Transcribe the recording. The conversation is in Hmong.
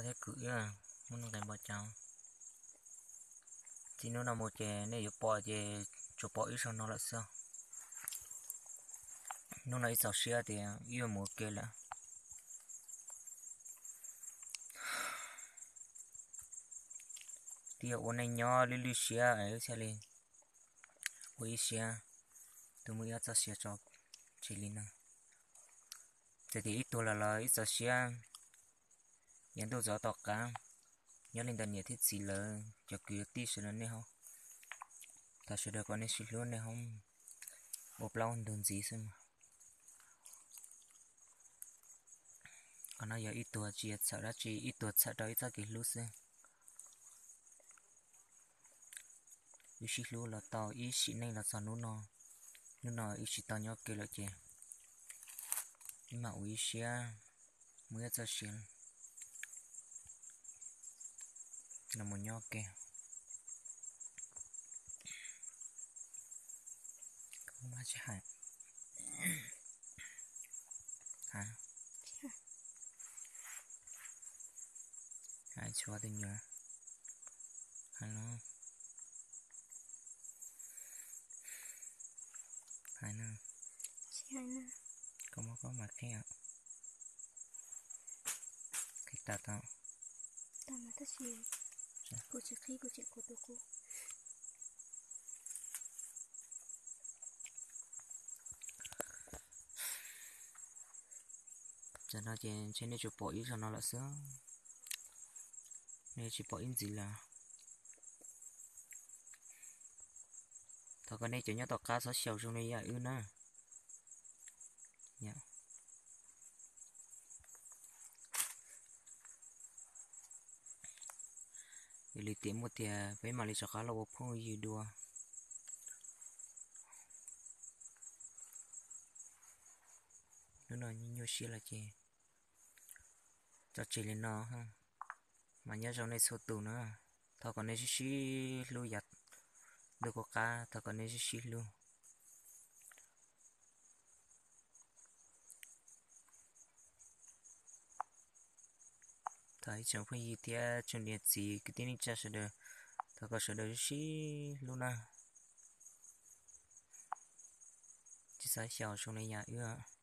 Thiab kwv ib muaj nuj nqis npaum cas. Txij hnub no mus ces nej yuav pom ces tsuas pom ib zaug no lawm xwb. Hnub no ib txaus siab tias wb yuav mus ua ke lawm. Twb yog ua neej nyob lwj lwj siab es wb thiaj li ua ib siab tuaj muab ib txoj sia tso tseg li no. Txawm tias ib tuag los los ib txaus siab, yav ntuj txov tom qab. Nyob li ntawd niam thiab txiv lawv cov kwv tij sawv daws nej ho, thov sawv daws kom nej sib hlub nej ho, ua plaub ntug ntxiv xwb mas. Qhov no yog ib tuag tsis yog txhawm dab tsi, ib tuag txhawm rau ib txoj kev hlub xwb. Wb sib hlub los tau ib sim neej los txog hnub no, hnub no wb tsis tau nyob ua ke lawm ces wb mam ua ib siab, muaj ib txoj sia los mus nyob ua ke. Tsis hais, hais tshuav tus nyuam, hais no, hais no, koj muab koj mam qhib, qhib tas tau. Tam no ces ntshe nej tsuas pom ib zaug no lawm xwb, nej tsis pom ib ntxiv lawm. Thov kom nej cov nyob tom qab txhob xyaum zoo li yam wb na. Yog li tias muaj tiag peb mam li rov qab los ua phooj ywg dua. Hnub no nyuaj siab lawm ces tso tseg li no, mas nyob zoo nej txhua tus na. Thov kom nej sib sib hlub yav ntuj qub qab, thov kom nej sib sib hlub. Thov ib tsoom phooj ywg thiab tsoom niam txiv kwv tij neej tsa sawv daws, thov kom sawv daws sib sib hlub na. Tsis txhob xyaum zoo li yam wb.